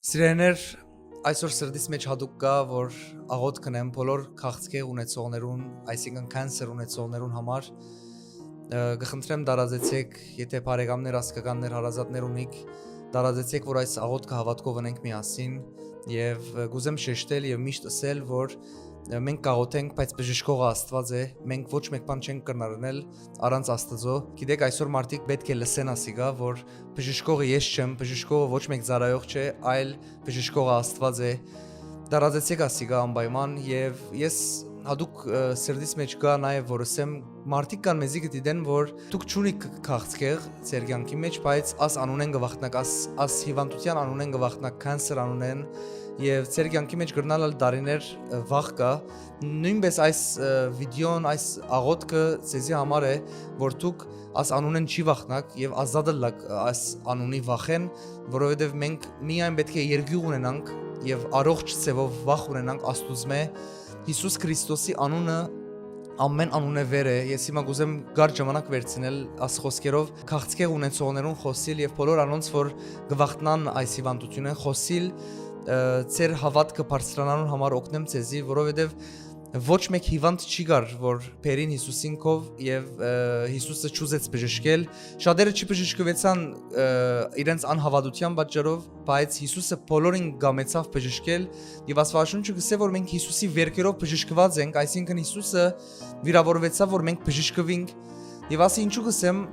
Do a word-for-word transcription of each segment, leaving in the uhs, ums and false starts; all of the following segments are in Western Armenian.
Սիրելիներ, այսօր սրտիս մէջ յատուկ կայ, որ աղօթք կ'ընեմ բոլոր քաղցկեղ ունեցողներուն, այսինքն՝ cancer ունեցողներուն համար։ Ը, կը խնդրեմ, տարածեցէք, եթէ բարեկամներ, ազգականներ, հարազատներ ունիք, տարածեցէք, որ այս աղօթքը հաւատքով ընենք միասին, եւ, ը, կ'ուզեմ շեշտել եւ միշտ ըսել, որ, ը, մենք կաղօթենք, բայց բժշկողը Աստուած է, մենք ոչ մէկ բան չենք կրնար ընել առանց Աստուծոյ։ Գիտէք, այսօր մարդիկ պէտք է լսեն ասիկա, որ բժշկողը ես չեմ, բժշկողը ոչ մէկ ծառայող չէ, այլ բժշկողը Աստուած է։ Տարածեցէք ասիկա անպայման, եւ ես յատուկ, ը, սրտիս մէջ կայ նաեւ, որ ըսեմ, մարդիկ կան մեզի կը դիտեն, որ դուք չունիք քաղցկեղ ձեր կեանքի մէջ, բայց աս անունէն կը վախնաք, աս, աս հիւանդութեան անունէն կը վախնաք, cancer անունէն, եւ ձեր կեանքի մէջ կրնալ ալ տարիներ, ը, վախ կայ։ Նոյնպէս այս, ը, վիդէոն, այս աղօթքը ձեզի համար է, որ դուք աս անունէն չի վախնաք եւ ազատ ըլլաք, ը, այս անունի վախէն, որովհետեւ մենք միայն պէտք է երկիւղ ունենանք եւ առողջ ձեւով վախ ունենանք Աստուծմէ։ Յիսուս Քրիստոսի անունը ամէն անունէ վեր է։ Ես հիմա կ'ուզեմ կարճ ժամանակ վերցնել աս խօսքերով քաղցկեղ ունեցողներուն խօսիլ եւ բոլոր անոնց, որ կը վախնան այս հիւանդութիւնէն, խօսիլ, ը, ձեր հաւատքը բարձրանալուն համար օգնեմ ձեզի, որովհետեւ ոչ մէկ հիւանդ չի գար, որ բերին Յիսուսին քով եւ, ը, Յիսուսը չուզեց բժշկել։ Շատերը չի բժշկուեցան, ը, իրենց անհաւատութեան պատճառով, բայց Յիսուսը բոլորին կամեցաւ բժշկել, եւ Աստուածաշունչը կ'ըսէ, որ մենք Յիսուսի վերքերով բժշկուած ենք, այսինքն՝ Յիսուսը վիրաւորուեցաւ, որ մենք բժշկուինք։ Եւ ասի, ինչու կ'ըսեմ,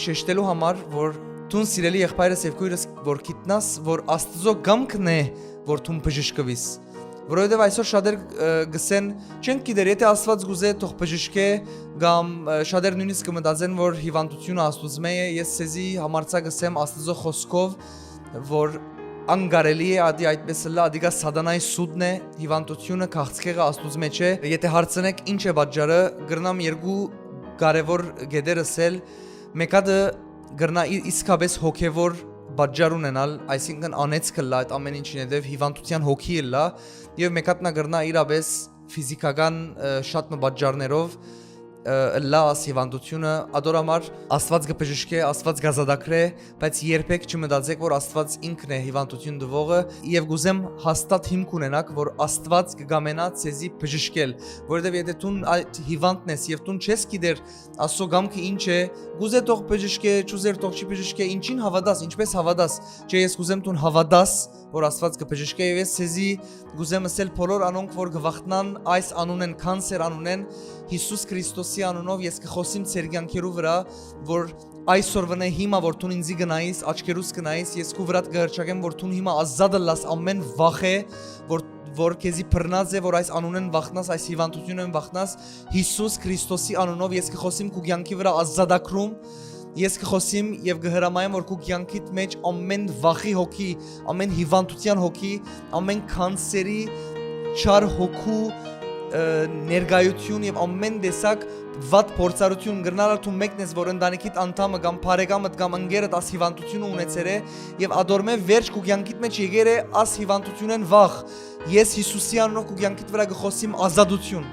շեշտելու համար, որ դուն, սիրելի եղբայրս եւ քոյրս, որ գիտնաս, որ Աստուծոյ կամքն է, որ դուն բժշկուիս։ Որովհետեւ այսօր շատեր, ը, կ'ըսեն, չենք գիտեր, եթէ Աստուած կ'ուզէ, թող բժշկէ, կամ, ը, շատեր նոյնիսկ կը մտածեն, որ հիւանդութիւնը Աստուծմէ է։ Ես ձեզի համարձակ կ'ըսեմ Աստուծոյ խօսքով, որ անկարելի է ատի այդպես ըլլայ, ատիկա սատանայի սուտն է, հիւանդութիւնը, քաղցկեղը Աստուծմէ չէ։ Եթէ հարցնէք, ինչ է պատճառը, կրնամ երկու կարեւոր կետեր ըսել։ Մէկ հատը կրնայ ի-, իսկապես հոգեւոր պատճառ ունենալ, այսինքն՝ անէծք ըլլայ այդ ամէն ինչին, հետեւ հիւանդութեան հոգի ըլլայ, եւ մէկ հատնա կրնայ իրապես ֆիզիքական, ը, շատ մը պատճառներով, ը, ըլլայ աս հիւանդութիւնը։ Ատոր համար Աստուած կը բժշկէ, Աստուած կ'ազատագրէ, բայց երբեք չմտածէք, որ Աստուած ինքն է հիւանդութիւն տուողը, եւ կ'ուզեմ հաստատ հիմք ունենաք, որ Աստուած կը կամենայ ձեզի բժշկել, որովհետեւ եթէ դուն այդ հիւանդն ես եւ դուն չես գիտեր Աստուծոյ կամքը ինչ է, կ'ուզէ թող բժշկէ, չուզեր թող չի բժշկէ, ինչին հաւատաս, ինչպես հաւատաս, չէ, ես կ'ուզեմ դուն հաւատաս, որ Աստուած կը բժշկէ, եւ ես ձեզի կ'ուզեմ ըսել, բոլոր անոնք, որ կը վախնան այս անունէն, cancer անունէն, Յիսուս Քրիստոսի անունով ես կը խօսիմ ձեր կեանքերու վրայ, որ այսօրունէ հիմա, որ դուն ինծի կը նայիս, աչքերուս կը նայիս, ես քու վրադ կը հռչակեմ, որ դուն հիմա ազատ ըլլաս ամէն վախէ, որ, որ քեզի բռնած է, որ այս անունէն վախնաս, այս հիւանդութիւնէն վախնաս, Յիսուս Քրիստոսի անունով ես կը խօսիմ քու կեանքի վրայ ազատագրում, ես կը խօսիմ եւ կը հրամայեմ, որ քու կեանքիդ մէջ ամէն վախի հոգի, ամէն հիւանդութեան հոգի, ամէն cancer-ի չար հոգու, ը, ներկայութիւն եւ ամէն տեսակ վատ փորձառութիւն, կրնար ալ դու մեկն ես, որ ընտանիքիդ անդամը կամ բարեկամդ կամ ընկերդ աս հիւանդութիւնը ունեցեր է, եւ ատոր մէ վերջ քու կեանքիդ մէջ եկեր է աս հիւանդութիւնէն վախ։ Ես Յիսուսի անունով քու կեանքիդ վրայ կը խօսիմ ազատութիւն։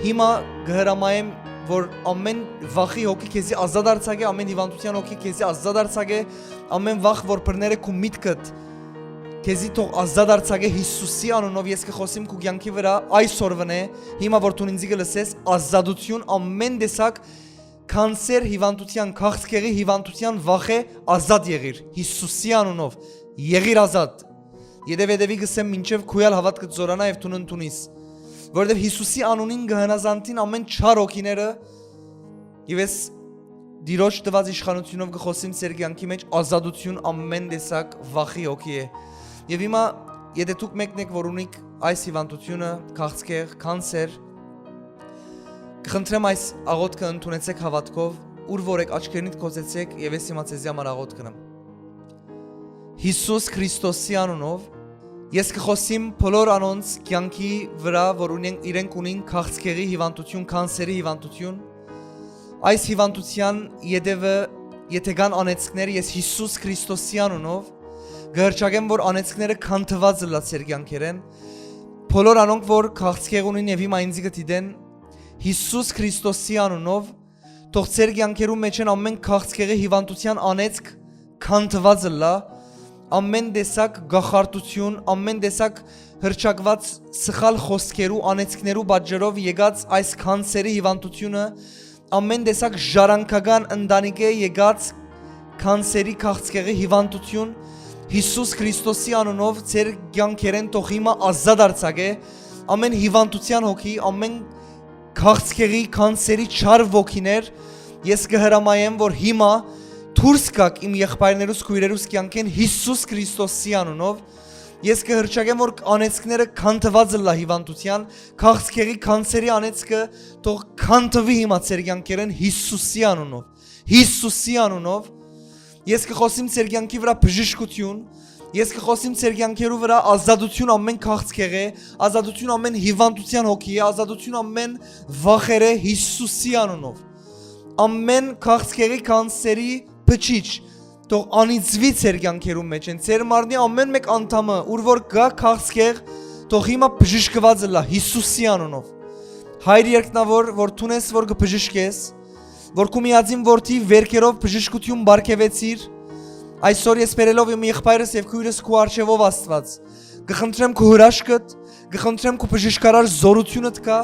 Հիմա կը հրամայեմ, որ ամէն վախի հոգի քեզի ազատ արձակէ, ամէն հիւանդութեան հոգի քեզի ազատ արձակէ, ամէն վախ, որ բռներ է քու միտքդ, քեզի թող ազատ արձակէ Յիսուսի անունով։ Ես կը խօսիմ քու կեանքի վրայ այսօրունէ, հիմա որ դուն ինծի կը լսես, ազատութիւն, ամէն տեսակ cancer հիւանդութեան, քաղցկեղի հիւանդութեան վախէ ազատ եղիր Յիսուսի անունով, եղիր ազատ։ Եթեւ, եթեւի կ'ըսեմ, մինչեւ քու ալ հաւատքդ զօրանայ եւ դուն ընդունիս, որովհետեւ Յիսուսի անունին կը հնազանդին ամէն չար հոգիները, եւ ես Տիրոջ տուած իշխանութիւնով կը խօսիմ ձեր կեանքի մէջ, ազատութիւն ամէն տեսակ վախի հոգի է։ Եւ հիմա, եթէ դուք մեկն էք, որ ունիք այս հիւանդութիւնը, քաղցկեղ, cancer, կը խնդրեմ, այս աղօթքը ընդունեցէք հաւատքով, ուր որ էք, աչքերնիդ կոծեցէք, եւ ես հիմա ձեզի համար աղօթք կ'ընեմ։ Յիսուս Քրիստոսի անունով ես կը խօսիմ բոլոր անոնց կեանքի վրայ, որ ունեն, իրենք ունին քաղցկեղի հիւանդութիւն, cancer-ի հիւանդութիւն, այս հիւանդութեան ետեւը, եթէ կան անեծքներ, ես Յիսուս Քրիստոսի անունով կը հռչակեմ, որ անեծքները քանդուած ըլլայ ձեր կեանքերէն։ Բոլոր անոնք, որ քաղցկեղ ունին եւ հիմա ինձի կը դիտեն, Յիսուս Քրիստոսի անունով, թող ձեր կեանքերու մէջէն ամէն քաղցկեղի հիւանդութեան անեծք քանդուած ըլլայ, Ամեն տեսակ գախարտութիւն, ամեն տեսակ հրճակուած սխալ խօսքերու, անեծքներու պատճառով եկած այս քանսերի հիվանդութիւնը, ամեն տեսակ ժառանգական ընտանիքէ եկած քանսերի քաղցկեղի հիվանդութիւն, Յիսուս Քրիստոսի անունով ձեր կեանքերէն թող հիմա ազատ արձակէ, ամեն հիվանդութեան հոգի, ամեն քաղցկեղի, քանսերի չար ոգիներ, ես կը հրամայեմ, որ հիմա դուրս գաք իմ եղբայրներուս, քոյրերուս կեանքէն Յիսուս Քրիստոսի անունով։ Ես կը հրճակեմ, որ անեծքները քանդուած ըլլայ հիվանդութեան, քաղցկեղի, քանսերի անեծքը թող քանդուի հիմա ձեր կեանքերէն Յիսուսի անունով։ Յիսուսի անունով։ Ես կը խօսիմ ձեր կեանքի վրայ բժշկութիւն։ Ես կը խօսիմ ձեր կեանքերու վրայ ազատութիւն ամեն քաղցկեղէ, ազատութիւն ամեն հիվանդութեան հոգիէ, ազատութիւն ամեն վախերէ Յիսուսի անունով։ Ամեն քաղցկեղի, քանսերի բջիջ թող անիծուի ձեր կեանքերու մէջ են։ Ձեր մարմնի ամեն մէկ անդամը, ուր որ կայ քաղցկեղ, թող հիմա բժշկուած ըլլայ Յիսուսի անունով։ Հայր երկնաւոր, որ դուն ես, որ կը բժշկես, որ քու միածին որդի վերքերով բժշկութիւն պարգեւեցիր, այսօր ես բերելով իմ եղբայրս եւ քոյրս քու առջեւով, Աստուած, կը խնդրեմ քու հրաշքդ, կը խնդրեմ քու բժշկարար զօրութիւնդ կայ,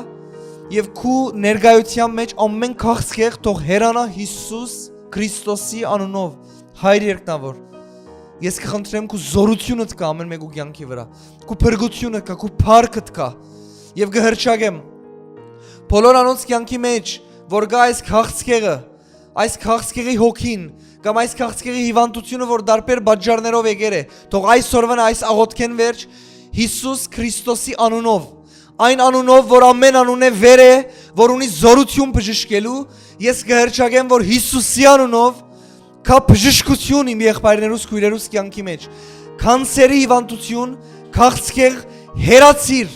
եւ քու ներկայութեան մէջ ամեն քաղցկեղ թող հեռանայ Յիսուս Քրիստոսի անունով, Հայր երկնաւոր։ Ես կը խնդրեմ քու զօրութիւնդ կայ ամեն մեկու կեանքի վրայ, քու փրկութիւնդ կայ, քու փառքդ կայ, եւ կը հրճակեմ բոլոր անոնց կեանքի մէջ, որ կայ այս քաղցկեղը, այս քաղցկեղի հոգին, կամ այս քաղցկեղի հիվանդութիւնը, որ տարբեր պատճառներով եկեր է, թող այսօրվան այս աղօթքէն վերջ Յիսուս Քրիստոսի անունով, այն անունով, որ ամեն անունէ վեր է, որ ունի զօրութիւն բժշկելու, ես կը հրճակեմ, որ Յիսուսի անունով կայ բժշկութիւն իմ եղբայրներուս, քոյրերուս կեանքի մէջ։ Քանսերի հիվանդութիւն, քաղցկեղ, հեռացիր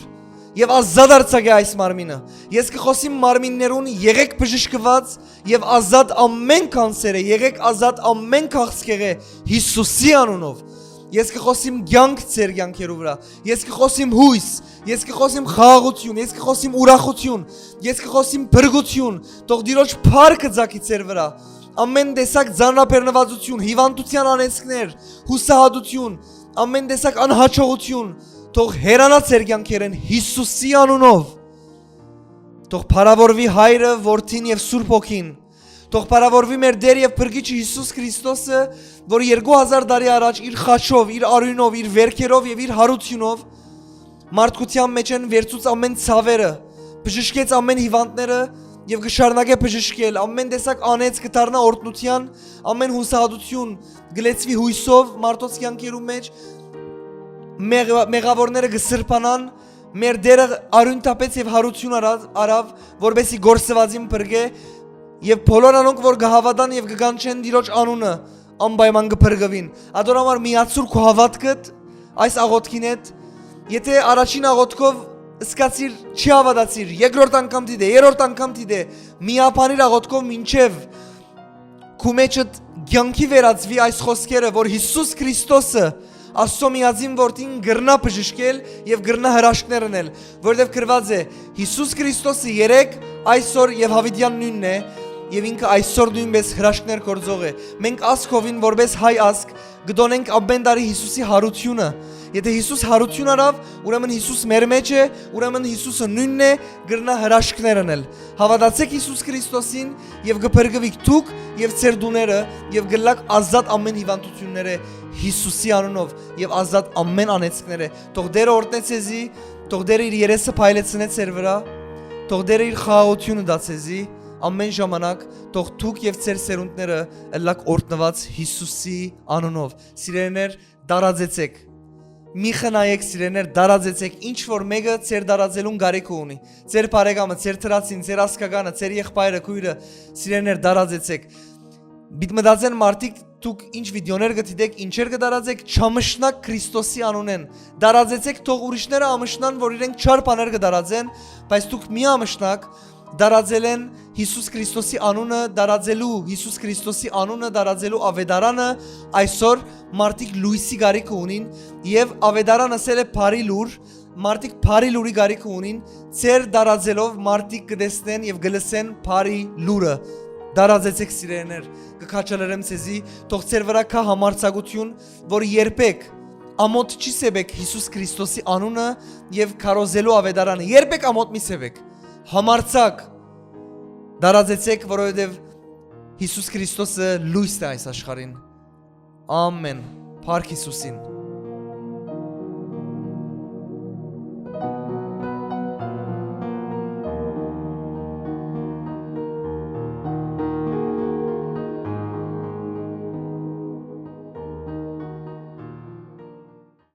եւ ազատ արձակէ այս մարմինը։ Ես կը խօսիմ մարմիններուն, եղեք բժշկուած եւ ազատ ամեն քանսերէ, եղեք ազատ ամեն քաղցկեղէ Յիսուսի անունով։ Ես կը խօսիմ կեանք ձեր կեանքերու վրայ։ Ես կը խօսիմ յոյս, ես կը խօսիմ խաղաղութիւն, ես կը խօսիմ ուրախութիւն, ես կը խօսիմ փրկութիւն, թող Տիրոջ փառքը ծագի ձեր վրայ։ Ամեն տեսակ ծանրաբեռնվածութիւն, հիվանդութեան անեծքներ, յուսահատութիւն, ամեն տեսակ անհաջողութիւն, թող հեռանայ ձեր կեանքերէն Յիսուսի անունով։ Թող փառաւորուի Հայրը, Որդին եւ Սուրբ Հոգին։ Թող փառաւորուի մեր Տէր եւ Փրկիչը Յիսուս Քրիստոսը, որ երկու հազար տարի առաջ իր խաչով, իր արիւնով, իր վերքերով եւ իր յարութիւնով մարդկութեան մէջէն վերցուց ամեն ցաւերը, բժշկեց ամեն հիվանդները եւ կը շարունակէ բժշկել։ Ամեն տեսակ անեծ կը դառնայ օրհնութեան, ամեն յուսահատութիւն կը լեցուի յոյսով մարդոց կեանքերու մէջ, մեղ-, մեղաւորները կը սրբանան, մեր Տէրը արիւն թափեց եւ յարութիւն առա-, առաւ, որպէսզի կորսուածին փրկէ, եւ բոլոր անոնք, որ կը հաւատան եւ կը կանչեն Տիրոջ անունը, անպայման կը փրկուին։ Ատոր համար միացուր քու հաւատքդ այս աղօթքին հետ։ Եթէ առաջին աղօթքով սկացիր, չի հաւատացիր, երկրորդ անգամ դիտէ, երրորդ անգամ դիտէ, միաբանիր աղօթքով մինչեւ քու մէջդ կեանքի վերածուի այս խօսքերը, որ Յիսուս Քրիստոսը, Աստծո միածին Որդին, կրնայ բժշկել եւ կրնայ հրաշքներ ընել, որովհետեւ գրուած է. «Յիսուս Քրիստոսը երեկ, այսօր եւ յաւիտեան նոյնն է, եւ ինքը այսօր նոյնպէս հրաշքներ գործող է»։ Մենք ազգովին, որպէս հայ ազգ, կը տոնենք ամեն տարի Յիսուսի յարութիւնը։ Եթէ Յիսուս յարութիւն առաւ, ուրեմն Յիսուս մեր մէջ է, ուրեմն Յիսուսը նոյնն է, կրնայ հրաշքներ ընել։ Հաւատացէք Յիսուս Քրիստոսին եւ կը փրկուիք դուք եւ ձեր տուները, եւ կ'ըլլաք ազատ ամեն հիվանդութիւններէ Յիսուսի անունով, եւ ազատ ամեն անեծքներէ։ Թող Տէրը օրհնէ ձեզի, թող Տէրը իր երեսը փայլեցնէ ձեր վրայ, թող Տէրը իր խաղաղութիւնը տայ ձեզի ամեն ժամանակ, թող դուք եւ ձեր սերունդները ըլլաք օրհնուած Յիսուսի անունով։ Սիրելիներ, տարածեցէք։ Մի խնայեք, սիրելիներ, տարածեցէք։ Ինչ որ մէկը ձեր տարածելուն կարիքը ունի, ձեր բարեկամը, ձեր դրացին, ձեր ազգականը, ձեր եղբայրը, քոյրը, սիրելիներ, տարածեցէք։ Պիտի մտածեն մարդիկ, դուք ինչ վիդեոներ կը դիտէք, ինչեր կը տարածէք, չամշնաք Քրիստոսի անունէն։ Տարածեցէք, թող ուրիշները ամշնան, որ իրենք չար բաներ կը տարածեն, բայց դուք մի ամշնաք, տարածելէն Յիսուս Քրիստոսի անունը, տարածելու, Յիսուս Քրիստոսի անունը տարածելու աւետարանը այսօր մարդիկ լոյսի կարիքը ունին, եւ աւետարան ըսել է բարի լուր, մարդիկ բարի լուրի կարիքը ունին, ձեր տարածելով մարդիկ կը տեսնեն եւ կը լսեն բարի լուրը։ Տարածեցէք, սիրելիներ, կը քաջալերեմ ձեզի, թող ձեր վրայ գայ համարձակութիւն, որ երբեք ամօթ չի սեպեք Յիսուս Քրիստոսի անունը եւ քարոզելու աւետարանը։ Երբեք ամօթ մի սեպեք։ Համարձակ տարածեցէք, որովհետեւ Յիսուս Քրիստոսը լոյս է այս աշխարհին։ Ամեն։ Փառք Յիսուսին։